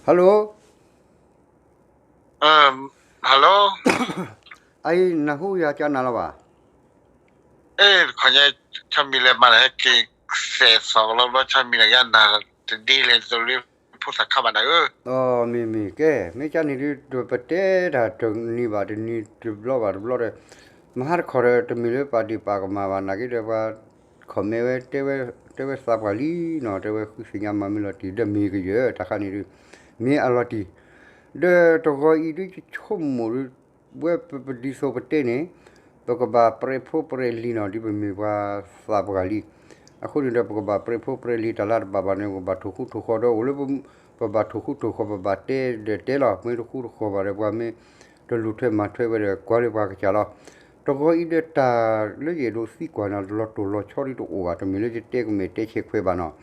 Hello, hello, အံၤနၢ်ဟူယၤကနၤလီၤဘၣ်. အဲ ခီညါ ဆီမံၤလဲၤမၤလၢဟဲက့ၤ စဲးသီကလီဘျီ ဆီမံၤလၢယနၤတဒ့လဲၣ် တလၢဖိသၣ်ခါဘၣ်နၤဧၢ. မ့မ့ၢ်ကဲ မ့ၢ်ကန့ၣ်ဒုး ပတဲတၢ်တနံၤဘၣ်တနံၤတဘျီဘၣ်တဘျီဒီး မဟါတခီဒီး တမ့ၢ်လၢပာ်ဒ့ၣ်ပာ်ကမၣ်ဘၣ် နာ်က့ဒီးပှၤ comment ဝဲ တဲဝဲသးပှၢ်လံနီၤ တဲဝဲဃုသ့ၣ်ညါမၤမ့ၢ်လီၤတံၢ် ဒီးမ့ၢ်ကယၢၤတၢ်ခါန့ၣ်ဒုး မ့ၢ်အလီၤတံၢ် ဒီးတဂီၤအံၤဒုးယဆိကမိၣ်ဒုး ဝဲပဒ်သိးပတဲန့ၣ် ပကဘၣ်ပြဲးဖိပြဲးလံၤနီၤ ဒ်ပမ့ၢ်ပှၤသးပှၢ်လံ. အဃိန့ၣ်ဒီး ပကဘၣ်ပြဲးဖိပြဲးလံၤ တၢ်လၢတဘၣ်ဘၣ်န့ၣ် ပကဘၣ်ထိၣ်ဃူထိၣ်ဃီၤဒီး အိၣ်လၢပဘၣ်ထိၣ်ဃူထိၣ်ဃီၤ ပဘၣ်တဲဒီးတဲလီၤ မ့ၢ်တဃူတဃီၤဘၣ်ဒီး ပှၤမ့ၢ်တလူၤထွဲမၤထွဲဝဲဒီး ကွၢ်လၢပှၤကစၢ်လီၤ. တဂီၤအံၤဒီးတၢ်လၢယအဲၣ်ဒိးသံကွၢ်နၤ လီၤတိၢ်လီၤဆီဒ်တအိၣ်ဘၣ် တမ့ၢ်လၢယတဲကမဲာ်တဲဆဲးခွဲးဘၣ်နီၤ.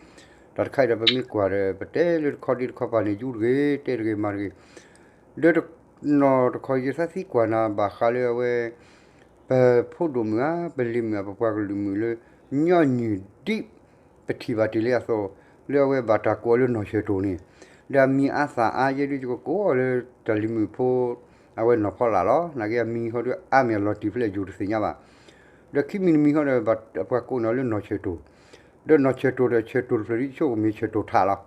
တၢ်တခါအံၤဒီး ပမ့ၢ်ကွၢ်ဒီး ပတဲလၢတခီဒ်တခီပၤန့ၣ် ယူတဂ့ၤ တဲတဂ့ၤမၤတဂ့ၤ ဒီးနီၢ်တခီ ယသးသံကွၢ်နၤ ဘၣ်ဃးလၢအဝဲ ပဖိဒိၣ်မုၣ်ဧါ ပလံၤမုၣ်ဧါ ပပှၤကလုာ်မုၣ်လၢ ညီနုၢ်ဒံး ပထံၣ်ဘၣ်တ့ၢ်လံအသိး လၢအဝဲဘၣ်တၢ်ကိးအီၤလၢနီၢ်ဆၢၣ်တိၢ်န့ၣ် ဒီးအမံၤအါသၣ်အါ ယဲဒုးယကကိးအီၤလၢ တၢ်လံၤမုၣ်ဖိ အဝဲနီၢ်ဖီလာ်လီၤ. နာ်က့အမံၤဟီဒုးအါမ့ၢ်အလီၤတံၢ်ဖဲလဲၣ် ယိၤတသ့ၣ်ညါဘၣ်. ဒီးခံမံၤတမံၤဟီဒီး ပှၤကိးန့ၢ်အီၤလၢနီၢ်ဆၢၣ်တိၢ် ဒီးနီၢ်ဆၢၣ်တိၢ်ဒီးဆၢၣ်တိၢ်တဖျၢၣ်ဒ်ဆိကမိၣ်ဆၢၣ်တိၢ်ထးလီၤ.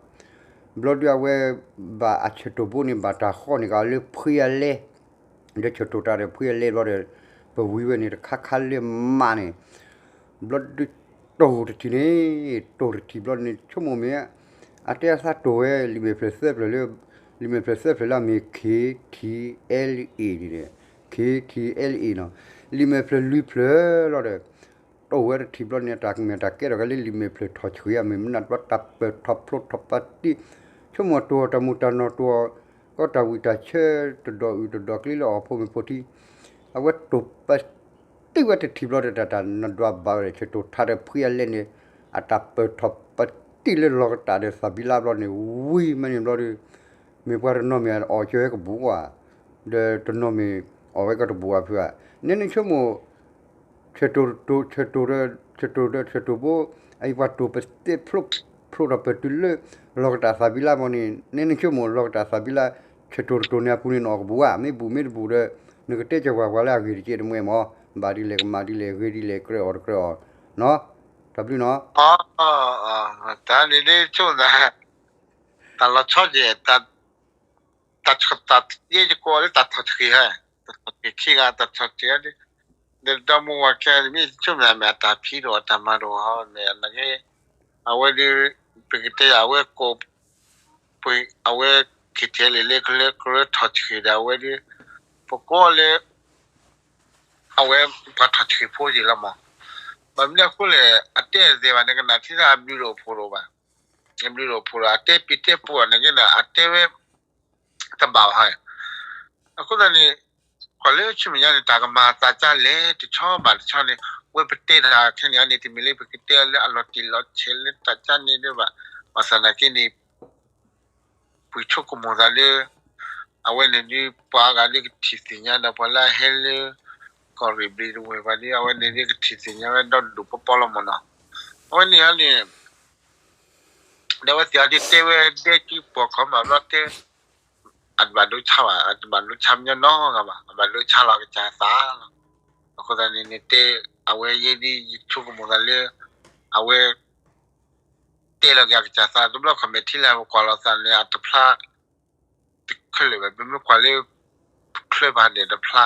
ဘျီဒုးအဝဲ ဘၣ်အဆၢၣ်တိၢ်ဘိန့ၣ် ဘၣ်တၢ်ဃီန့ၢ်က့ၤအီၤလၢဖှံအလဲ ဒီးဆၢၣ်တိၢ်တၢ်ဒီးဖှံအလဲဘျီဒီး ပဝံၤဝဲန့ၣ်တခါခါလၢမးန့ၣ် ဘျီဒုးတိၢ်တထံၣ်န့ၣ် တိၢ်တထံၣ်ဘျီန့ၣ် ဆိကမိၣ်မ့ၢ် အတဲအသးတိၢ်ဝဲ လံာ်မဲာ်ဖျၢၣ်သၢဖျၢၣ်လၢ လံာ်မဲာ်ဖျၢၣ်သၢဖျၢၣ်လၢအမ့ၢ် K T L A န့ၣ် K T L A နီၤ လံာ်မဲာ်ဖျၢၣ်လွံၢ်ဖျၢၣ်လီၤဒီး တိၢ်ဝဲတထံၣ်ဘျီန့ၣ် တၢ်ကမ့ၢ်တၢ်ကဲထီၣ်က့ၤလၢလံာ်မဲာ်ဖျၢၣ်ထီၣ်ဆှံအမ့ၢ်မနုၤဘျီ တၢ်ပၢၢ်ထီၣ်ဖျိထီၣ်ပာ်တံၢ် ဆိကမိၣ်တိၢ်အီၤတၢ်မူၤတၢ်နီၢ်တိၢ်အီၤ ကီတၢ်ဝံၣ်တၢ်ဆၢ တဒီးအုၣ်တဒီးကျ့လၢအီၣ်ဖိမ့ၢ်ဖိထံ အဝဲတိၢ်ပာ်တံၢ်ဝဲတထံၣ်ဘျီဒီး တၢ်တၢ်နဒွးဘၣ်ဝဲဒီး ဆၢၣ်တိၢ်ထးဒီးဖှံအလဲန့ၣ် အတၢ်ပၢၢ်ထီၣ်ပာ်တံၢ်လၢလီၤကတၢ်ဒီးသးဘံလါဘျီန့ၣ် ဝံၤမးန့ၣ်ဘျီဒီး မ့ၢ်ပှၤတနီၤမ့ၢ်အီၣ်ကၢဝဲကဘူးကွၢ် ဒီးတနီၤမ့ၢ်အီၣ်ဝဲကတဘူးအဖုဧါ နဲန့ၣ်ဆိကမိၣ် ဆၢၣ်တိၢ် ဆၢၣ်တိၢ်ဒီး ဆၢၣ်တိၢ်ဘိ အအံၤပှၤတိၢ်ပသ့ဖျိ ဖျိထီၣ်ပၢၢ်တုၤလၢ လီၤကတၢ်သးဘံလါမးန့ၣ် နဲန့ၣ်ဆိကမိၣ် လီၤကတၢ်သးဘံလါ ဆၢၣ်တိၢ်တတိၢ်န့ၣ်အပူၤန့ၣ် နအီၣ်ကဘူးဧါ မ့ၢ်ဘူးမ့ၢ်တဘူးဒီး နကတဲကၢၤပှၤပှၤလၢအဂ့ၢ်တက့ၢ်တမှဲမး ဘၣ်ဒ်လဲၣ်ကမၣ်ဒ်လဲၣ် ဂ့ၤဒ်လဲၣ် ကြၢးအီၣ်တကြၢးအီၣ် နီၤ တၢ်ဘျုးနီၤ တၢ်န့ၣ်ဒ်ဆိကမိၣ် တၢ်လီၤဆီက့ၤ တၢ် တၢ်ယဲယကိးလၢတၢ်ထီၣ်ဆှံဧါ, တၢ်ထီၣ်ဆှံခံဂၤ တၢ်ထီၣ်ဆှံဧါ, ဒီးဒီမါဝၤခဲအံၤ မ့ၢ်ဆိကမိၣ်မ့ၢ်အတၢ်ဖံးဒီးအတၢ်မၤဒီးဟီန့ၣ် နာ်က့ အဝဲဒၣ် ပကတဲယၤအဝဲကိး အဝဲ ခံထံလံာ်လၢကလၢကလၢထီၣ်ဆှံဒီး အဝဲဒၣ် ပကိးလၢ အဝဲပှၤထီၣ်ဆှံဖိယံၤလီၤမး, ဘၣ်မနုၤအဃိလဲၣ် အတဲသ့ဘၣ်န့ၣ် ကနၣ်ထံၣ်လၢအဘျုးတအိၣ်ဖှိၣ်တအိၣ်ဘၣ်, အဘျုးတအိၣ်ဖှိၣ်ဒီး အတဲပံၤတဲပူၤန့ၣ်က့န့ၣ် အတဲဝဲ တဘၣ်ဘၣ်. အဃိသတးန့ၣ် ပှၤလၢဆူမဲာ်ညါန့ၣ် တၢ်ကမၤသးဒ်လဲၣ် တဆီဘၣ်တဆီန့ၣ် ဝဲပတဲတၢ်ခဲန့ၣ်န့ၣ် တမ့ၢ်လၢပကတဲလၢအလီၤတံၢ်လီၤဆဲးလၢတၢ်ဒ်န့ၣ်ဒၣ်ဘၣ်. ဘၣ်ဆၣ်သနာ်က့န့ၣ် ပဆိကမိၣ်သးလၢ အဝဲန့ၣ်ဒ်ပှၤအါဂၤဒ်ကထံၣ်သ့ၣ်ညါဒီး ပှၤလၢအဟဲလၢ ကီၢ်ရ့ၣ်ဘျံးတဝဲၢ်ပှၤဒ် အဝဲန့ၣ်ဒ်ကထံၣ်သ့ၣ်ညါဝဲဒီဒူၣ်ပီပီလီၤမးနီၤ. အဝဲန့ၣ်န့ၣ် ဒီးအဝဲသ့ၣ်အီၤဒ်တဲဝဲဒဲကံပိာ်ခီမးဘျီတဲ အတဘၣ်ဒိဆါဘၣ်, အတဘၣ်ဒိဆါမညီနီတဂၤဘၣ်, အဘၣ်ဒိဆါလီၤကစၢ်သးလီၤ. အဃိသတးန့ၣ်န့ၣ်တဲ အဝဲယဲဒ်ယဆိကမိၣ်သးလၢ အဝဲ တဲလီၤက့ၤအကစၢ်သး တဘျီခီၣ်မဲာ်ထံလၢပကွၢ်လီၤသးန့ၣ် အတဖျါ တခဲလၢာ်ဘၣ်. ပမ့ၢ်ကွၢ်လၢ ပချၢဘၣ်ဒီးတဖျါ,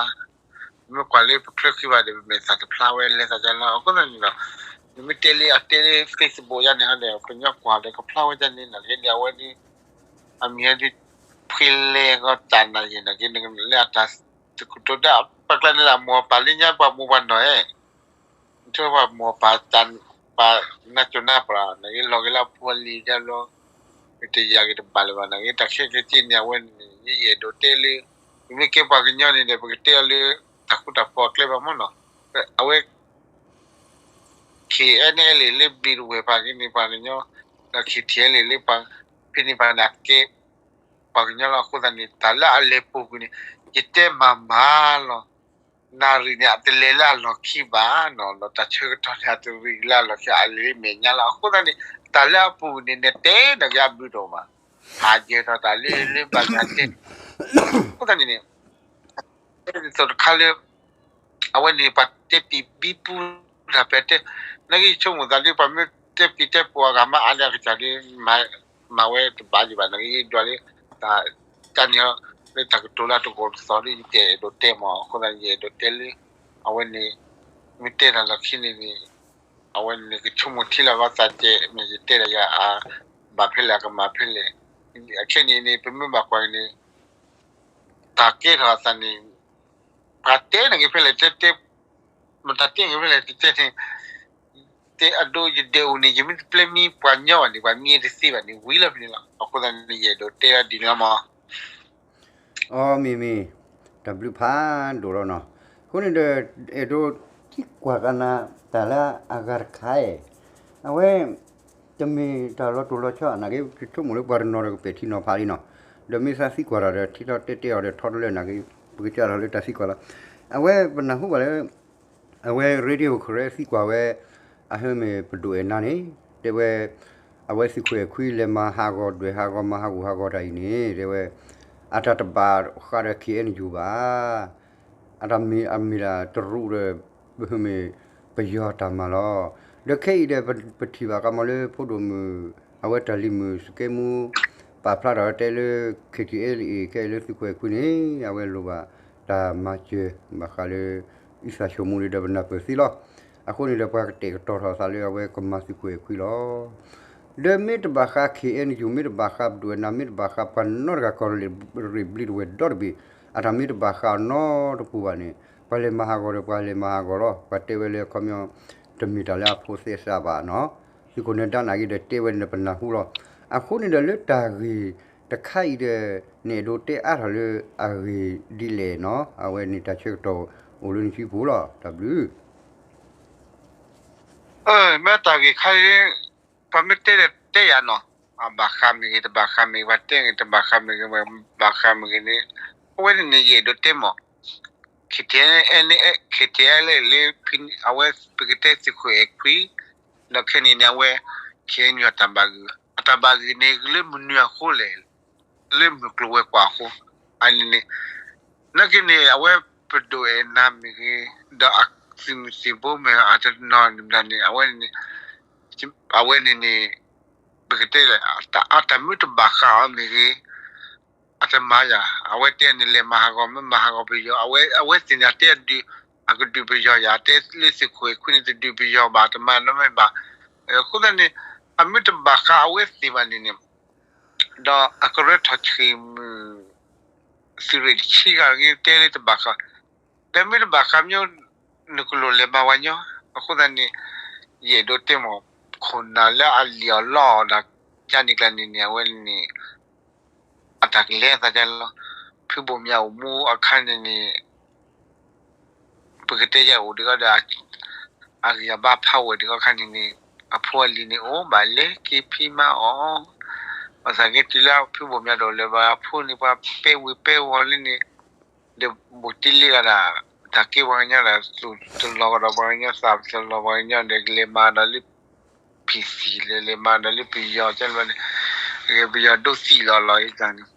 ပမ့ၢ်ကွၢ်လၢပချၢဃံဘၣ်ဒီး ပမဲာ်သၣ်တဖျါဝဲလဲၤသးကလီၤ. အဃိသတးန့ၣ်ဒီး နမ့ၢ်တဲလၢအတဲလၢ Facebook ယါန့ၣ်ဟီဒီး ကညီကွၢ်ဒီးကဖျါဝဲဒ်န့ၣ် နာ်က့ဒီး အဝဲဒ် အမံၤဟဲဒ် ဖှံလဲကီတၢ်နာ်ယံာ်နာ်က့ နကလဲၤအတၢ် တကူတိၤဒၣ် ပှၤကျါန့ၣ်လၢအမိၢ်အပၢ်လၢညါ ပှၤမိၢ်ပှၤနီၢ်ဧၢ နထၢပှၤမိၢ်ပၢ်တၢ်ပာ်နါစိၤနါပှၢ် နာ်က့လီၤက့ၤလၢအဖိအလံၤဒၣ်ဘျီ မ့ၢ်တယာ်က့ၤတဘၣ်လၢၤဘၣ် နာ်က့ တၢ်ခဲကဲက့န့ၣ် အဝဲန့ၣ် ယအဲၣ်ဒိးတဲလၢ ပမ့ၢ်ကဲပှၤကညီန့ၣ်ဒီး ပကတဲအီၤလၢ တၢ်ဃူတၢ်ဖိးအကျဲဘၣ်မ့ၢ်နီၤ အဝဲ KNLA လၢဘျံးတဝဲၢ်ပှၤက့န့ၣ် ပှၤကညီ ဒီး KTLA လၢပှၤ ဖဲန့ၣ်ပှၤန့ၣ် အကဲ ပှၤကညီလီၤ. အဃိသတးန့ၣ် တၢ်လၢအလဲၤပူၤကွံာ်န့ၣ် ယတဲမၤမၤလီၤ. နၣ်ရံၣ်န့ၣ် အတလဲၤလၢအလီၢ်ခံဘၣ်နီၤ, ဒီးတၢ်ဆၢကတီၢ်န့ၣ် အတရံၣ်လၢအလီၢ်ခံ အလဲၤလၢမဲာ်ညါလီၤ. အဃိသတးန့ၣ် တၢ်လၢအပူၤကွံာ်န့ၣ် နတဲဒီးက့ၤအဘျုးတအိၣ်ဘၣ်. ဟးယဲၤထီၣ်တၢ်လၢလၢဘၣ်သးတဲ, အဃိသတးန့ၣ်န့ၣ် တခါလၢ အဝဲန့ၣ်ပှၤတဲပံၤဘံပူတၢ်ဖဲတဲ, နကဆိကမိၣ်သးလၢပှၤမ့ၢ်တဲပံၤတဲပူအဂၤမ့ၢ်အါလၢအကစၢ်ဒီး မၤဝဲတဘၣ်ဒံးဘၣ် နကယဒွးလၢ တၢ်န့ၣ် လၢတၢ်ကတိၤလၢတကိးတသီလၢ ယတအဲၣ်ဒိးတဲမး အဃိသတးယအဲၣ်ဒိးတဲလၢ အဝဲန့ၣ် မ့ၢ်တဲတၢ်လီၢ်ခံန့ၣ်န့ၣ် အဝဲန့ၣ်ကဆိကမိၣ်ထံလၢအဂီၢ်သးတဲ မ့ၢ်ယတဲဒီးယၤအ ဘၣ်ဖဲလဲၣ်အကမၤဖဲလဲၣ်, အခဲန့ၣ်န့ၣ် ပမ့ၢ်ဘၣ်ကွၢ်န့ၣ် တၢ်ကဲထီၣ်အသးန့ၣ် ပှၤတဲနက့ၤဖဲလဲၣ်တဲတဲ, မတၤတဲနက့ၤဖဲလဲၣ်တဲတဲန့ၣ် တဲအဒိယဒဲအိၣ်န့ၣ် ယမ့ၢ်တပျဲမံပှၤညီဘၣ်န့ၣ် ပှၤမံတသ့ဘၣ်န့ၣ် ဝံၤလီၤဖဲန့ၣ်လီၤ. အဃိသတးန့ၣ် ယအဲၣ်ဒိးတဲဒ်န့ၣ်လီၤမး. အီ မ့ၢ်မ့ၢ်, တၢ်ဘျုးဖးဒိၣ်လီၤနီၤ. အဃိန့ၣ်ဒီး အဲၣ်ဒိးသံကွၢ်ကနၤ တၢ်လၢအဂၤတခါအဲၣ်, အဝဲ တမ့ၢ်တၢ်လီၤတိၢ်လီၤဆီ နာ်က့ ဆိကမိၣ်လၢပှၤတနီၤဒီးကပဲာ်ထံနီၤဖးလံနီၤ. ဒီးမ့ၢ်သးသံကွၢ်တၢ်ဒီး ထံထီၣ်တဲတဲအီၤဒီးထီတလၢနာ်က့ ပကစၢ်ထီၣ်လၢတၢ်သံကွၢ်လီၤ. အဝဲပနၢ်ဟူဘၣ်လၢ အဝဲ Radio Karen သံကွၢ်ဝဲ အဟၢမ့ၢ်ပဒိၣ်အဲၣ်နၤန့ၣ် တဲဝဲ အဝဲသုးခိၣ်အဲၣ်ခွံလဲၤမၤဟးဂီၤဒွဲၣ်ဟးဂီၤမၤဟးဂူာ်ဟးဂီၤတၢ်အံၤန့ၣ် တဲဝဲ အတၢ်တဘၣ်ဃးဒီး ခ့ၣ်အဲၣ်ယူၣ် ဘၣ်. အတၢ်မ့ၢ်အမ့ၢ်ဒၣ်တရူးဒီး ပဟၢမ့ၢ်ပယီၤတၢ်မၤလီၤ. ဒီးခဲအံၤဒီး ပထံၣ်ဘၣ်ကမီၤလၢဖိဒိၣ်မုၣ် အဝဲတၢ်လံၤမုၣ်စကဲမူ ပာ်ဖျါထီၣ်တဲလၢ ခ့ၣ်ထံၣ်အဲၣ်လံအ့ၣ် ခဲအံၤလၢသုးခိၣ်အဲၣ်ခွံန့ၣ် အဝဲလိၣ်ဘၣ်တၢ်မၤစၢၤ ဘၣ်ဃးလၢ အံသၣ်ဆိမိၣ်ဒီးပနၢ်ပၢၢ်သ့လီၤ. အဃိန့ၣ်ဒီး ပှၤကတဲာ်ကတီၤထီၣ်သးလၢအဝဲကမၤသုးခိၣ်အဲၣ်ခွံလီၤ. ဒီးမ့ၢ်တဘၣ်ဃး ခ့ၣ်အဲၣ်ယူၣ် မ့ၢ်တဘၣ်ဃးပဒိၣ်အဲၣ်နၤ မ့ၢ်တဘၣ်ဃးပှၤနီတဂၤ ကီၢ်ရ့ၣ်ဘျံးတဝဲၢ်ဒီတဘ့ၣ် အတၢ်မ့ၢ်တဘၣ်ဃးနီတပူၤဘၣ်န့ၣ် ပှၤလဲၤမၤဟးဂီၤဒီးပှၤလဲၤမၤဟးဂီၤလီၤ. ပှၤတဲဝဲလၢအခီပညီ တမ့ၢ်တၢ်လၢအဖိသဲစးဘၣ်နီၤ. သုးခိၣ်နၢၤဒါနာ်က့ဒီးတဲဝဲန့ၣ်ဒီးပနၢ်ဟူလီၤ. အဃိန့ၣ်ဒီးလၢတၢ်ဂ့ၢ်တခါအံၤဒီး နအဲၣ်ဒိးတဲအါထီၣ်လၢအဂ့ၢ်ဒ်လဲၣ်နီၤ. အဝဲန့ၣ်တၢ်ဆၢကတီၢ်အိၣ်လၢနစုပူၤလီၤ. တၢ်ဘျုး မ့ၢ်တၢ်ဂ့ၢ်ခါလၢ ပှၤမ့ၢ်တဲဒီးတဲယၤနီၤ, အဘၣ်ဃးမ့ၢ်ဂ့ၤ တဘၣ်ဃးမ့ၢ်ဂ့ၤ ပှၤတဲဂ့ၤ တဘၣ်ဃးမ့ၢ်ဂ့ၤ ဘၣ်ဃးမ့ၢ်ဂ့ၤန့ၣ် အဝဲန့ၣ်န့ၣ် ယအဲၣ်ဒိးတဲမး, ခ့ၣ်ထံၣ်အဲၣ်လၢ ခ့ၣ်ထံၣ်အဲၣ်လၢ အဝဲပကတဲသုးခိၣ်အဲၣ်ခွံ ဒီးခဲန့ၣ်န့ၣ် အဝဲ ခ့ၣ်အဲၣ်ယူၣ် အတၢ်ဘၣ်ဂ့ၢ် အတၢ်ဘၣ်ဂ့ၢ်န့ၣ် လၢမနုၤအဃိလဲၣ် လၢမုၢ်ကျိၤဝဲၤကွာ်အဃိ, အန့ၣ်န့ၣ် နာ်က့န့ၣ် အဝဲပဒိၣ်အဲၣ်နၤမ့ၢ်ဂ့ၤ, ဒီးအသုးမုၢ်သံၣ်ဘိမ့ၢ်အတနီၤန့ၣ်မတၤန့ၣ် အဝဲန့ၣ် အဝဲန့ၣ်န့ၣ် ပကတဲလၢ အတၢ်မ့ၢ်တဘၣ်ဃးအီၤမ့ၢ်ဂ့ၤ, အတမၤယၤ, အဝဲတဲန့ၣ် လဲၤမၤဟးဂီၤ မ့ၢ်မၤဟးဂီၤပယီၤ, အဝဲသ့ၣ်န့ၣ် အတဲအဒုး အကဒုးပယီၤယၤ, တဲလၢသုးခိၣ်အဲၣ်ခွံန့ၣ် တဒုးပယီၤဘၣ် တမၤနီတမံၤဘၣ်, အဃိသတးန့ၣ် အမ့ၢ်တဘၣ်ဃးအဝဲသ့ၣ်ဘၣ်န့ၣ်န့ၣ် ဒီးအကရၢထီၣ်ဆှံမုၢ် သုးရ့ၣ်တဆံဂၤဂ့ၤ တဲလၢတဘၣ်ဃး, ဒီးမ့ၢ်တဘၣ်ဃးမ့ၢ် နကလိၣ်လဲၤမၤဝဲညီ, အဃိသတးန့ၣ် ယအဲၣ်ဒိးတဲမး ခိၣ်နၢ်လၢအလံၣ်အီၣ်လီအီၣ်ဒၣ် ကန့ၣ်ကျါန့ၣ်န့ၣ် အဝဲန့ၣ် အတၢ်ကလဲၤသးကလီၤ, ဖုဘိၣ်မၠးအိၣ်မူအခါန့ၣ်န့ၣ် ပကတဲယအိၣ်ဒံးအီၤဒီး အဂံၢ်အဘါဖးဝဲဒံးအခါန့ၣ်န့ၣ် အဖိအလံၤန့ၣ်အိၣ်ဘၣ်လဲၤက့ၤဖံးမၤအီၣ်, ဘၣ်ဆၣ်က့တုၤလၢဖုဘိၣ်မၠးဒိၣ်လၢၤဘၣ်အဖိန့ၣ် ပှၤပဲဝ့ၤပဲဝီၤလံန့ၣ် ဒီးဘူးတ့လ့ဂၤဒၣ် တၢ်ကဲပှၤကညီဒီး သူၣ်တလီၤကဒီးပှၤကညီ သးတလီၤပှၤကညီဒီး ကလဲၤမၤဒီးလၢ ဖံးသံၣ်လဲၤလဲၤမၤဒီးလၢပယီၤကဲန့ၣ် ပယီၤဒိသံၣ်လီၤလီၤအံၤတၢ်န့ၣ်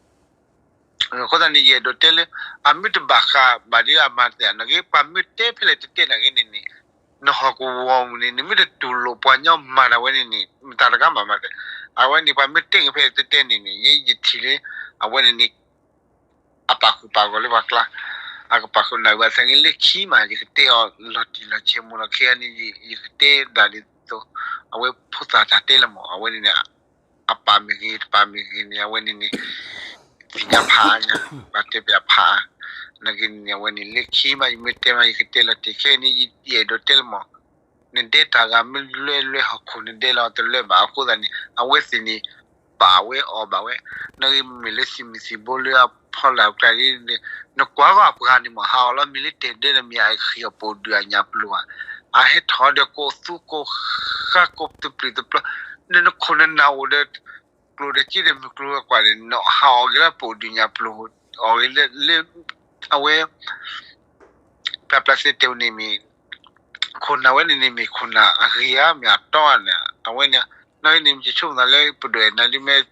အဃိသတးန့ၣ် ယအဲၣ်ဒိးတဲလၢ အမ့ၢ်တဘၣ်ဃးဘၣ်ဒ်အမၤတသ့နာ်က့ ပှၤမ့ၢ်တဲဖဲလဲၣ်တတဲနာ်က့န့ၣ်န့ၣ် နဟီၣ်ကဝီၤမုၢ်န့ၣ် နမ့ၢ်တတူၢ်လိာ်ပှၤညီမၤတၢ်ဝဲန့ၣ်န့ၣ် မတၤတဂၤမၤမၤသ့, အဝဲန့ၣ် ပှၤမ့ၢ်တဲက့ၤဖဲလဲၣ်တတဲန့ၣ်န့ၣ် ယဲယထံၣ်လၢ အဝဲန့ၣ်န့ၣ် အပာ်ဃုာ်ပာ်ဂီၤလၢပှၤကျါ, အကပာ်ဃုာ်နၢ်ဝဲသနာ်က့လၢခံမး ယကတဲအီၤလီၤတံၢ်လီၤဆဲးမးလီၤ ခဲအံၤန့ၣ် ယကတဲဒၣ်ဒ်သိး အဝဲဖိသၣ်တၢ်တဲလၢမး အဝဲန့ၣ်န့ၣ် အပာ်မ့ၢ်ဂ့ၤ တပာ်မ့ၢ်ဂ့ၤန့ၣ် အဝဲန့ၣ်န့ၣ် သ့ၣ်ညါဖးညါ ပှၤတဲပၠးဖး နာ်က့န့ၣ် အဝဲန့ၣ် လၢခံမး ယမ့ၢ်တဲမး ယကတဲလီၤတံၢ် ခဲအံၤန့ၣ် ယအဲၣ်ဒိးတဲလၢမး နဒဲတၢ်ဂၤမ့ၢ်လွဲလွဲဟီၣ်ခိၣ် နဒဲလီၤတလွဲဘၣ်အဃိသတးန့ၣ် အဝဲသ့ၣ်န့ၣ် ပာ်ဝဲအီၣ်ဘၣ်ဝဲ, နာ်က့မ့ၢ်လၢသုးမုၢ်သံၣ်ဘိလၢအဖီလာ်ကျါန့ၣ် နကွၢ်ဂီၢ်အပှၤန့ၣ်မး ဟးအီၣ်လီၤမ့ၢ်လၢတဲာ်ဒၢဒီးမ့ၢ်အဃံအီၣ်ပိာ်ဒုၣ်အညၣ်ပျိၤဧါ, အဟဲထီၣ်ဒီးကိးသူကိးဃါကိးတပျုာ်တပျီၤ, ဒီးနခိၣ်နနၢ်အိၣ်ဒီး ကျိၤဒီးစ့ဒီးမုၢ်ကျိၤဝဲၤကွာ်န့ၣ် နဟးအီၣ်က့ၤလၢပိာ်ဒုၣ်ညၣ်ပျိၤ အီၣ်က့ၤလၢ အဝဲ ပျၢ်ပျၢ်သ့တဲဝဲန့ၣ်မ့ၢ် ခိၣ်နၢ်ဝဲန့ၣ်န့ၣ်မ့ၢ်ခိၣ်နၢ်အဂ့ၤဧါ မ့ၢ်အတီဧါန့ၣ် အဝဲန့ၣ် နီၢ်အံၤန့ၣ် ယဆိကမိၣ်သးလၢပဒိၣ်အဲၣ်နၤဒ်မ့ၢ်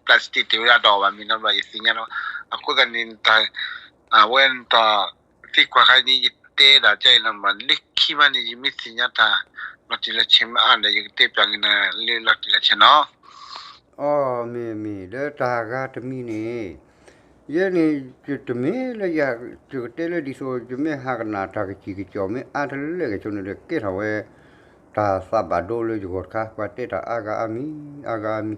plastic တ့ၢ်ဝဲဒၣ်ဒီးအီၤဘၣ်မ့ၢ်နီတဘျီ ယသ့ၣ်ညါလီၤ. အဃိသတးန့ၣ် အဝဲတၢ် သံကွၢ်ခါန့ၣ် ယတဲဒၣ်ကဲအံၤလီၤမး လၢခံမးန့ၣ် ယမ့ၢ်သ့ၣ်ညါတၢ် လီၤတံၢ်လီၤဆဲးမ့ၢ်အါဒီး ယကတဲပၠးက့ၤနၤလၢလီၤတံၢ်လီၤဆဲးနီၤ. အီ မ့ၢ်မ့ၢ် လၢတၢ်ဂၤတမံၤန့ၣ် ယဲန့ၣ် ယတမ့ၢ်လၢယ ယကတဲလၢဒ်သိး ယမ့ၢ်ဟးကနၣ်တၢ်ကစံၣ်ကစီၣ်မ့ၢ်အါတလၢကဆိးန့ၣ်ဒီး ကဲထီၣ်ဝဲ တၢ်သးဘၣ်ဒိလၢယဂီၢ်တခါ ပှၤတဲတၢ်အါဂၤအါမံၤ အါဂၤအါမံၤ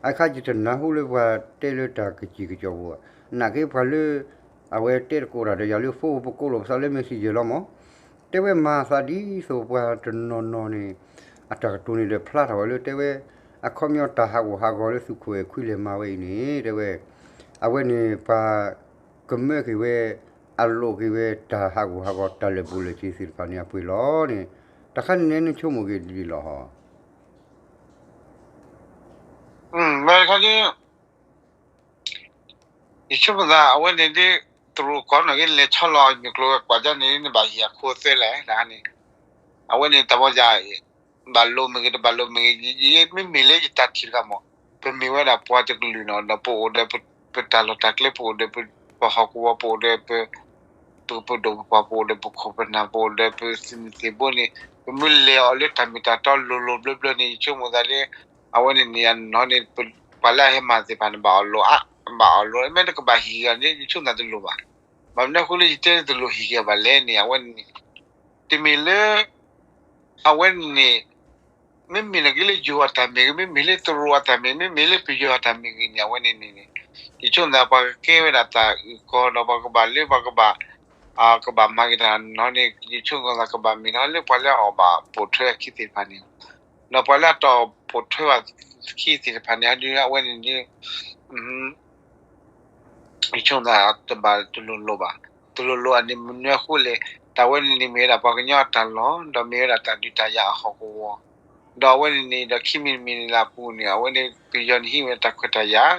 အခါယတနၢ်ဟူလၢပှၤတဲလၢတၢ်ကစံၣ်ကစီၣ်ပူၤဘၣ် နာ်က့ပှၤလၢ အဝဲတဲတကိးတၢ်ဒီးယၤလၢ phone ပကိးလိာ်ပသးလၢ messenger လီၤမး တဲဝဲမၤသးဒ်သိးပှၤတနီၤနီၤန့ၣ် အတၢ်ကတိၤန့ၣ်ဒီးဖျါထီၣ်ဝဲလၢတဲဝဲ အခီပညီတၢ်ဟးဂူာ်ဟးဂီၤလၢသုးခိၣ်အဲၣ်ခွံလဲၤမၤဝဲအံၤန့ၣ် တဲဝဲ အဝဲန့ၣ်ပှၤကမၢက့ၤဝဲ အလိးက့ၤဝဲတၢ်ဟးဂူာ်ဟးဂီၤတၢ်လၢာ်ဘူးလၢာ်စ့သ့ၣ်တဖၣ်န့ၣ်အပှ့ၤလီၤန့ၣ် တခါန့ၣ်န့ၣ်နဆိကမိၣ်က့ၤဒ်လဲၣ်ဟီ မ့ၢ်ခါဒ် ယဆိကမိၣ်သး အဝဲန့ၣ်ဒ် တရူးကီၢ်နီၣ်ဂ့ၤ လဲၤဆီလီၤမုၢ်ကျိၤဝဲၤကွာ်ဒ်န့ၣ် နဘၣ်ဟ့ၣ်အခိအသွဲလဲၣ် တခါန့ၣ် အဝဲန့ၣ်တၢ်မၤယၤ ဘၣ်လိမ့ၢ်ဂ့ၤ တဘၣ်လိမ့ၢ်ဂ့ၤ မ့မ့ၢ်လၢယတၢ်ထံၣ်တဂၤမး ပမ့ၢ်ဝဲဒၣ်ပှၤတကလုာ်နီၤ ဒီးပအိၣ်ဒီး ပတၢ်လီၢ်တၢ်ကျဲ ပအိၣ်ဒီး ပဟီၣ်ကဝီၤ ပအိၣ်ဒီး ပ ပကပဒိၣ်ပပှၢ် ပအိၣ်ဒီးပခိၣ်ပနၢ် ပအိၣ်ဒီးပသုးမုၢ်သံၣ်ဘိန့ၣ် ပမ့ၢ်လဲၤအီၤလၢတၢ်မ့ၢ်တၢ်တီလိၤလိၤဘျၢဘျၢန့ၣ် ယဆိကမိၣ်သးလၢ အဝဲန့ၣ်န့ၣ် အနီၢ်န့ၣ် ပှၤလၢအဟဲမၤသ့ၣ်တဖၣ်န့ၣ် ဘၣ်အီၣ်လိး ဘၣ်အီၣ်လိး မ့ၢ်နကဘၣ်ဟ့ၣ်ဂ့ၤန့ၣ် ယဆိကမိၣ်သးတလိၤဘၣ်. ဘၣ်မနုၤအဃိလၢယတဲတလိၤဟ့ၣ်ဂ့ၤဘၣ်လဲၣ်န့ၣ် အဝဲန့ၣ်န့ၣ် တမ့ၢ်လၢ အဝဲန့ၣ်န့ၣ် မ့မ့ၢ်နက့လၢယိၤအတၢ်မ့ၢ်ဂ့ၤ မ့မ့ၢ်လၢတရူးအတၢ်မ့ၢ် မ့မ့ၢ်လၢပယီၤအတၢ်မ့ၢ်ဂ့ၤန့ၣ် အဝဲန့ၣ်န့ၣ်န့ၣ် ယဆိကမိၣ်သးပှၤကကဲဝဲဒၣ်တၢ်အုၣ်ကီၤဒီးပှၤကဘၣ်လၢပှၤကဘၣ် ကဘၣ်မၤက့ၤတၢ်နီၢ်န့ၣ် ယဆိကမိၣ်သးကဘၣ်မ့ၢ်နီၢ်လၢပှၤလၢအအီၣ်ဘၣ်ပိာ်ထွဲအခံသ့ၣ်တဖၣ်န့ၣ် ဒီးပှၤလၢအတအီၣ်ပိာ်ထွဲဘၣ်ခံသ့ၣ်တဖၣ်န့ၣ် အဝဲန့ၣ်န့ၣ် ယဆိကမိၣ်သးတဘၣ်တလိၤလိၤဘၣ်. တလိၤလိၤအန့ၣ်မနုၤအဃိလဲၣ်, တၢ်ဝဲန့ၣ်န့ၣ်မ့ၢ်ဝဲဒၣ်ပှၤကညီအတၢ်လီၢ် ဒီးမ့ၢ်ဝဲဒၣ်တၢ်ဒုးတၢ်ယၤအဟီၣ်ကဝီၤ, ဒီးအဝဲန့ၣ်န့ၣ် ဒီးခံမံၤတမံၤန့ၣ်လၢအပူၤန့ၣ် အဝဲန့ၣ်ပယီၤန့ၣ်ဟံးဝဲတၢ်ခွဲးတၢ်ယာ်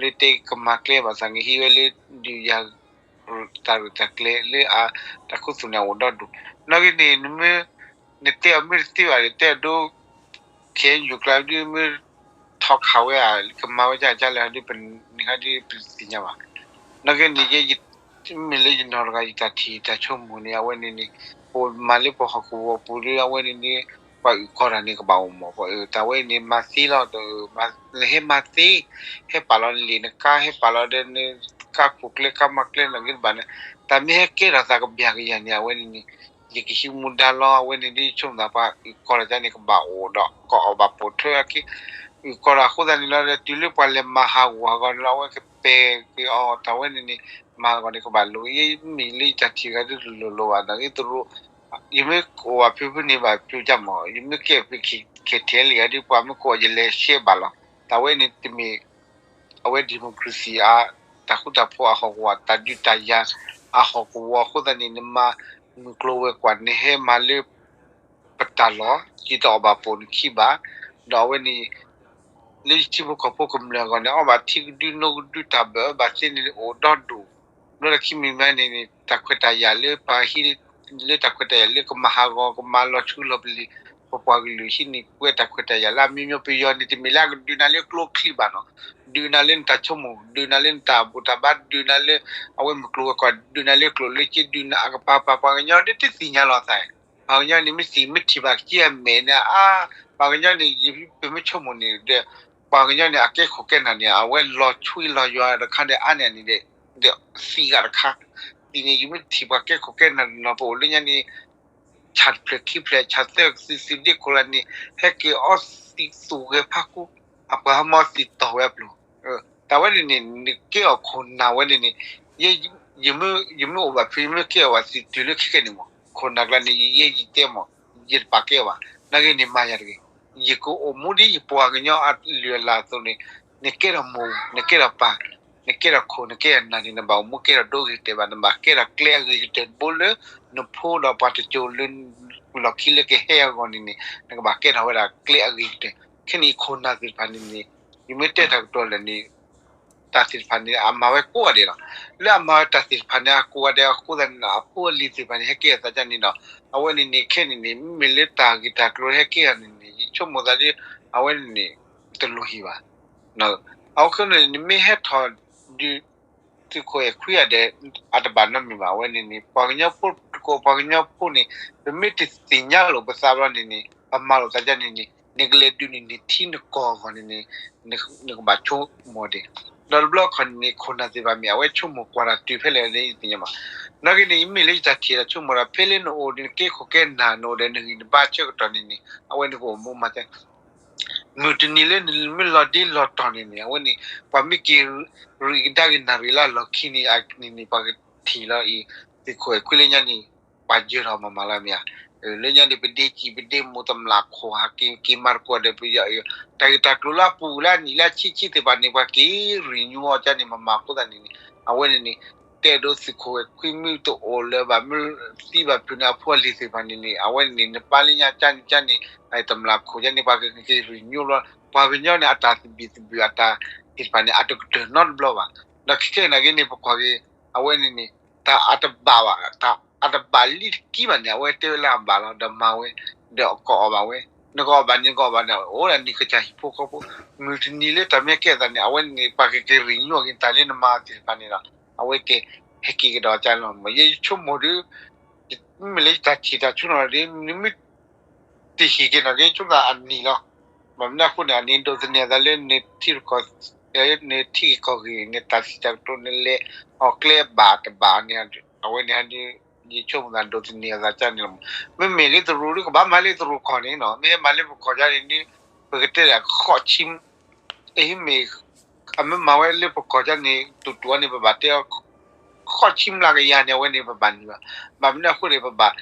လၢတဲကမၤကျဲဘၣ်ဆၣ်န့ၣ် ဟံးဝဲလၢဒုးယၤ တၢ်ရဲၣ်တၢ်ကျဲၤလၢအတၢ်ခူသူၣ်န့ၣ် အအိၣ်ဒီဒူၣ်, နာ်က့န့ၣ် နမ့ၢ် နတဲအီၤမ့ၢ်တသ့ဘၣ်ဒီး တဲအဒိ ခဲအံၤယိၤကျါဒ်မ့ၢ် ထီခးဝဲဧါ ကမၤဝဲဒ်လဲၣ်ဒ် ပန့ၣ်ခါဒ်ပတသ့ၣ်ညါဘၣ်. နာ်က့န့ၣ် ယဲ မ့မ့ၢ်လၢယနီၢ်တဂၤ ယတၢ်ထံၣ်တၢ်ဆိကမိၣ်န့ၣ် အဝဲန့ၣ်န့ၣ် ပမၤလၢပဟီၣ်ကဝီၤပူၤဒီး အဝဲန့ၣ်န့ၣ် ပှၤအုၣ်ကီၤတၢ်န့ၣ်ကဘၣ်အိၣ်မး ပှၤအုၣ်တၢ်ဝဲန့ၣ် မၤသ့လီၤ နဟဲမၤသ့ ဟဲပာ်လီၤနလံာ်နကါ ဟဲပာ်လီၤဒီးနကါခိၣ်ကျဲ ကါမါကျဲ နာ်က့တဘၣ်န့ၣ် တၢ်မ့ၢ်ဟဲကဲထီၣ်သးကဘျၣ်ကယၤန့ၣ် အဝဲန့ၣ်န့ၣ် ယကဟံးမူဒါလီၤ အဝဲန့ၣ်ဒ်ယဆိကမိၣ်သးပှၤအုၣ်ကီၤတၢ်န့ၣ် ကဘၣ်အိၣ်ဒီး ကအီၣ်ဘၣ်ပိာ်ထွဲအခံ အုၣ်ကီၤတၢ်အဃိသတးန့ၣ်လီၤ တုၤလၢပှၤလဲၤမၤဟးဂူာ်ဟးဂီၤန့ၣ်လီၤ အဝဲကပဲာ်က့ၤအီၤ တၢ်ဝဲန့ၣ်န့ၣ် မၤဟးဂီၤန့ၣ်ကဘၣ်လိၤ ယမ့ၢ်လၢယတၢ်ထံၣ်ဂၤဒ်တလိၤလိၤဘၣ် နာ်က့တရူး ယမ့ၢ်ကိးဘၣ်ဖုဖုန့ၣ်ဘၣ်ဖုကမၢ် ယမ့ၢ်ကဲဖု ခဲထဲလံဂၤဒ် ပှၤမ့ၢ်ကိးယလဲၤရှဲဘၣ်လီၤ တၢ်ဝဲန့ၣ်တမ့ၢ် အဝဲ democracy အ တၢ်ဃူတၢ်ဖိးအဟီၣ်ကဝီၤ တၢ်ဒုးတၢ်ယၤအဟီၣ်ကဝီၤအဃိသတးန့ၣ် နမၤမုၢ်ကျိၤဝဲၤကွာ် နဟဲမၤလၢ ပတၢ်လီၢ် ယတအီၣ်ဘၣ်ပိာ်နခံဘၣ်, ဒီးအဝဲန့ၣ် လၢယထံဖိကီၢ်ဖိကမျၢၢ်အဂီၢ်န့ၣ် အီၣ်ဘၣ်ထံကဒု နိကဒု တၢ်ဘၢၣ်ဘၣ်သ့န့ၣ် အိၣ်ဒီဒူၣ်, ဘျီဒီးခံမံၤမံၤန့ၣ်န့ၣ် တၢ်ခွဲးတၢ်ယာ်လၢပှၤဟံး လၢတၢ်ခွဲးတၢ်ယာ်လၢကမၤဟးဂီၤ ကမၤလီၤဆူလီၤပလံၤ ပပှၤကလုာ်ဟံးန့ၢ်ကွံာ်တၢ်ခွဲးတၢ်ယာ်လၢအမျိုးမျိုး ပယီၤန့ၣ် တမ့ၢ်လၢအကဒုးနၤလၢကျိချံဘၣ်နီၤ, ဒုးနၤလၢနတၢ်ဆိကမိၣ် ဒုးနၤလၢနတၢ်ဘူၣ်တၢ်ဘါ ဒုးနၤလၢ အဝဲမုၢ်ကျိၤဝဲၤကွာ် ဒုးနၤလၢကျိၣ်လၢစ့ ဒုးနၤအကပၤပၤ ပှၤကညီဒ်တသ့ၣ်ညါလီၤသး ပှၤကညီန့ၣ် မ့ၢ်သ့ၣ်မ့ၢ်ထံၣ်ဘၣ်က့အမဲာ်န့ၣ် အါ ပှၤကညီန့ၣ် ယပမ့ၢ်ဆိကမိၣ်န့ၣ်ဒီး ပှၤကညီန့ၣ် အကဲခိၣ်ကဲနၢ်န့ၣ် အဝဲလီၤဆွံလီၤယွၤတခါဒီး အါန့ၢ်န့ၣ်ဒီး သံဂၤတခါ သံန့ၣ် ယမ့ၢ်ထံၣ်ပှၤကဲခိၣ်ကဲနၢ်တနီၤ ပအိၣ်လၢညါန့ၣ် ဆၣ်တဖျၢၣ်ခံဖျၢၣ် ဆၣ်သၢသုသုဒ့ခိၣ်လၢန့ၣ် ဟဲက့ၤအီသံးသူၣ်ဂဲၤဖးကူ အပှၤဟီမီသံးတီၢ်ဝဲအပျိၢ် တၢ်ဝဲန့ၣ်န့ၣ် နကဲအီၤခိၣ်နၢ်ဝဲန့ၣ်န့ၣ် ယ ယမ့ၢ်အိၣ်ဘၣ်ဖဲ ယမ့ၢ်ကဲအီၤဘၣ်သ့တုၤလၢခဲကနံၣ်မး ခိၣ်နၢ်ကျါန့ၣ် ယယဲယတဲမး ယတပာ်ကဲအီၤဘၣ် နာ်က့န့ၣ်မၤယၤတဂ့ၤ ယကအိၣ်မူဒ်ယပှၤကညီအလုၢ်အလၢ်အသိးန့ၣ် နကဲထီၣ်မိၢ် နကဲထီၣ်ပၢ် နကဲထီၣ်ခိၣ် နကဲထီၣ်နၢ်န့ၣ် နဘၣ်အိၣ်မူကဲထီၣ်ဒိဂ့ၤကတၢၢ်ဘၣ် နဘၣ်ကဲထီၣ်ကျဲအဂ့ၤကတၢၢ်တဘိလၢ နဖိဒီးပှၤတစိၤလၢ လီၢ်ခံလၢကဟဲအဂီၢ်န့ၣ်န့ၣ် နကဘၣ်ကဲထီၣ်ဝဲဒၣ်ကျဲအဂ့ၤကတၢၢ် ခဲန့ၣ်ခိၣ်နၢ်သ့ၣ်တဖၣ်န့ၣ်န့ၣ် ယမ့ၢ်တဲတၢ်ကတိၤလၢာ်န့ၣ် တၢ်သ့ၣ်တဖၣ်န့ၣ် အမၤဝဲကိးဂၤဒဲးလီၤ. လၢအမၤဝဲတၢ်သ့ၣ်တဖၣ်န့ၣ် အကိးဂၤဒဲးအဃိသတးန့ၣ်ဒီး အဖိအလံၤသ့ၣ်တဖၣ်န့ၣ် ဟဲက့ၤအသးဒ်န့ၣ်ဒီး အဝဲန့ၣ်န့ၣ် ခဲန့ၣ်န့ၣ် မ့မ့ၢ်လၢတၢ်ဂ့ၢ်တၢ်ကျိၤဟဲက့ၤအီၤန့ၣ်န့ၣ် ယဆိကမိၣ်သးဒ် အဝဲန့ၣ်န့ၣ် တလိၣ်ဟံၣ်ဘၣ်. အဝဲခဲန့ၣ် နမ့ၢ်ဟဲထီၣ်ဒုး သုးခိၣ်အဲၣ်ခွံဂၤဒီး အတဘၣ်နီတမံၤဘၣ်. အဝဲန့ၣ်န့ၣ် ပှၤကညီဖိ တကိးပှၤကညီဖိန့ၣ် ပမ့ၢ်တသ့ၣ်ညါလိာ်ပသးဘျီန့ၣ်န့ၣ် ပမၤလိာ်သးဒ်န့ၣ်န့ၣ် နကလဲၤဒုးန့ၣ် နထံနကီၢ်အဂီၢ်န့ၣ်န့ၣ် နကဘၣ်ဆိကမိၣ်ဒံး. ဒီးတဘျီခီန့ၣ်န့ၣ် ခိၣ်နၢ်သ့ၣ်တဖၣ်မ့ၢ် အဝဲဆိကမိၣ်ကွၢ်တၢ်တုၤဖဲလဲၣ်လၢယသ့ၣ်ညါဘၣ်. နာ်က့န့ၣ် ယမ့ၢ်လၢယတၢ်ထံၣ်တၢ်ဆိကမိၣ်ဒီး ဖဲလၢနအိၣ်ဒီးနကဲခိၣ်ကဲနၢ် နအိၣ်ဒီးနဂံၢ်နဘါဆၢကတီၢ်န့ၣ်န့ၣ် အဝဲနကအိၣ်မူမၤ မုၢ်တနံၤလၢနမ့ၢ်လီၤဒ့လီၤတီၤန့ၣ်န့ၣ် အဝဲန့ၣ် ပှၤမ့ၢ်က့ၤရံးကဒါက့ၤနၢ်ရံၣ်လၢအလီၢ်ခံန့ၣ် အန့ၣ်န့ၣ် ပှၤကထံၣ်လီၤအံၤ သုးခိၣ်အဲၣ်ခွံလၢညါန့ၣ် ပှၤယၢၤထီၣ်မၤမၤလီၤမ့ၢ်ဧါ. လၢညါန့ၣ် ပဒ့ကံၣ်ပဒ့မိၢ်တမျၢ်ခိၣ်ဟးက့ၤက့ၤမၤသကိးဒီးပယီၤအံၤ တၢ်ဂ့ၢ်တၢ်ကျိၤလၢအပူၤလၢအနံၣ်လၢအဆံဆံသ့ၣ်တဖၣ်န့ၣ် ပှၤက့ၤရံးညိအီၤကန့ၣ် မၤမၤအဃိသတးန့ၣ်န့ၣ် အဝဲန့ၣ်န့ၣ် တဲဒိသုးခိၣ်အဲၣ်ခွံမ့ၢ်တအိၣ်လၢၤဘၣ် မ့ၢ်သံဘၣ်ဖုးန့ၣ် အဖိအလံၤသ့ၣ်တဖၣ်န့ၣ်န့ၣ် အဝဲန့ၣ်န့ၣ် နပၢ်လၢညါကန့ၣ်ကန့ၣ် တမျၢ်ခိၣ်ကန့ၣ် ပှၤကက့ၤရံးညိဘျီ ပှၤကညီန့ၣ် အတၢ်သဘံၣ်သဘုၣ်အတၢ်သ့ၣ်တဖၣ်န့ၣ် အတကတၢၢ်နီတဘျီဘၣ်. ဒီးခဲခဲအံၤနာ်က့န့ၣ် ပကွၢ်က့ၤ အဝဲန့ၣ်န့ၣ် တၢ်အတဘၣ်ဘၣ် တၢ်အတဘၣ်လံတကံဘၣ်န့ၣ် အဝဲတဲဝဲလၢအဘၣ်လီၤ ဒီးမၤဝဲ ဒီးကအီၣ်ဘၣ်ဝဲ နကအီၣ်ဘၣ်န့ၣ် နကအီၣ်ဘၣ်န့ၣ် အိၣ်ဒၣ်နံၣ်ကစၢ်ဟံၣ်ဖိဃီဖိ မုၢ်တနံၤလၢတၢ်မ့ၢ်ကဲသးန့ၣ် အဝဲန့ၣ် ပှၤကက့ၤရံးညိက့ၤတၢ်လၢနမၤသ့ၣ်တဖၣ်န့ၣ်ဒီး အဝဲကဟဲက့ၤကဒီးကလီၤ မ့ၢ်ယဆိကမိၣ်ဒီး မ့မ့ၢ်လၢယတၢ်ထံၣ်တၢ်ဆိကမိၣ်ဒီး နမ့ၢ် တဟံၣ်က့ၤနီၢ်က့ၤဆိသးအနံၣ်လီၤ. ဘၣ်မနုၤအဃိန့ၣ် အန့ၣ်ဒိးသန့ၤအသးလၢနထံရူၢ်ကီၢ် နထံဂ့ၢ်ကီၢ်ဂ့ၢ် နတၢ်စံးတၢ်ကတိၤ နလဲၤအီၤကျဲဘၣ်တဘၣ်န့ၣ် အဝဲန့ၣ် ယဆိကမိၣ်သးဒိးသန့ၤအသးကန့ၣ်လီၤ. မ့မ့ၢ်လၢတရူးဒီး ကဘၣ်မၤလၢတရူးကီၢ်န့ၣ်နီၤ မ့ၢ်ဟဲမၤလၢပကီၢ်ကန့ၣ် ပကတဲဒၣ်ဃိးဆံ အမ့ၢ် အမ့ၢ်မၤဝဲလၢပကီၢ်ကန့ၣ် တူၢ်တူၢ်အီၤန့ၣ် ပဘၣ်တဲအီၤ ဃိးဆံမျးကယၤန့ၣ် အဝဲန့ၣ် ပဘၣ်နုာ်ဘၣ်. ဘၣ်မနုၤအဃိန့ၣ် ပဘၣ်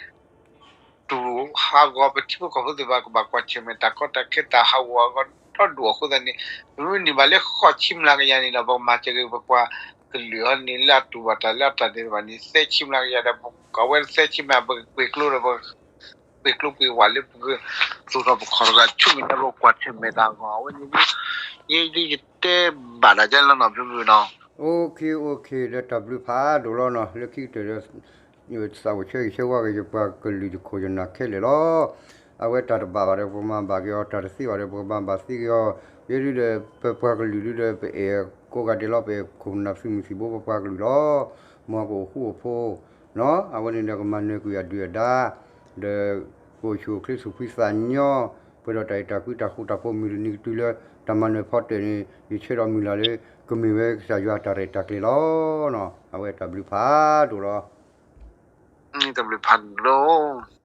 တူၢ်ဟးဂီၤ ပထံဖိကီၢ်ဖိသ့ၣ်တဖၣ် ကဘၣ်ကွၢ်ဆၢၣ်မဲာ်တၢ်ကီတၢ်ခဲတၢ်ဟးဂီၤအဂီၢ်ဒီဒူၣ်အဃိသတးန့ၣ် ပမ့ၢ်နုာ်ဘၣ်လၢဃိးဆံမျးကယၤန့ၣ်ဒီး ပကမၤစၢၤက့ၤပပှၤကလုာ်အီၤန့ၣ် လၢအတူၢ်ဘၣ်တၢ်လၢအတၢ်ဒဲးဘးန့ၣ် သၢဆံမျးကယၤဒီး အဝဲသၢဆံမျး ပကပှ့ၤကျိဒီး ပှ့ၤကျိပှ့ၤဝးလၢပကသူၣ်ထီၣ်ပခီၣ်တဂၤ ဆူမဲာ်ညါပကကွၢ်ဆၢၣ်မဲာ်တၢ်အဂီၢ် အဝဲန့ၣ် ယဲဒ်ယတဲဘၣ်ဒၣ်ကဲလီၤနီၤ ဖျုဖျုနီၤ OK OK ဒီးတၢ်ဘျုးဖးဒိၣ်လီၤနီၤ လၢခံကတၢၢ်ဒီး သးအိၣ်ဆၢဂ့ၤဆၢဝါက့ၤ ယပှၤကလုာ်ယခိၣ်ယနၢ်ခဲလၢာ်လီၤ. အဝဲတၢ်တဘၣ်ဘၣ်ဒီး ပကမၤဘၣ်က့ၤအီၤ တၢ်တသ့ဘၣ်ဒီး ပကမၤဘၣ်သ့က့ၤအီၤ ယဲဒ်ဒီး ပပှၤကလုာ်ဒ်ဒီး ပအဲၣ်ကိးဂၤဒဲးလီၤ ပအဲၣ်ခိၣ်နၢ်သုးမုၢ်သံၣ်ဘိ ပပှၤကလုာ်လီၤ. မ်ကအိၣ်ဃူအိၣ်ဖိး အဝဲန့ၣ်ဒီးကမၤနၢၤကွံာ်အဒုၣ်အဒါ ဒီး ကအိၣ်ဆူၣ်အိၣ်ချ့သူၣ်ဖှံသးညီ ပှဲၤဒီးတၢ်အဲၣ်တၢ်ကွံတၢ်ဃူတၢ်ဖိး မုၢ်တနံၤကတုၤလၢ တၢ်မၤနၢၤဖီတၢၣ်န့ၣ် ယဆၢဒီးမုၢ်လၢ်လၢ ကမ့ၢ်ဝဲကစၢ်ယွၤတၢ်ရဲၣ်တၢ်ကျဲၤလီၤ. အဝဲတၢ်ဘျုးဖးဒိၣ်လီၤ. တၢ်ဘျုးဖးဒိၣ်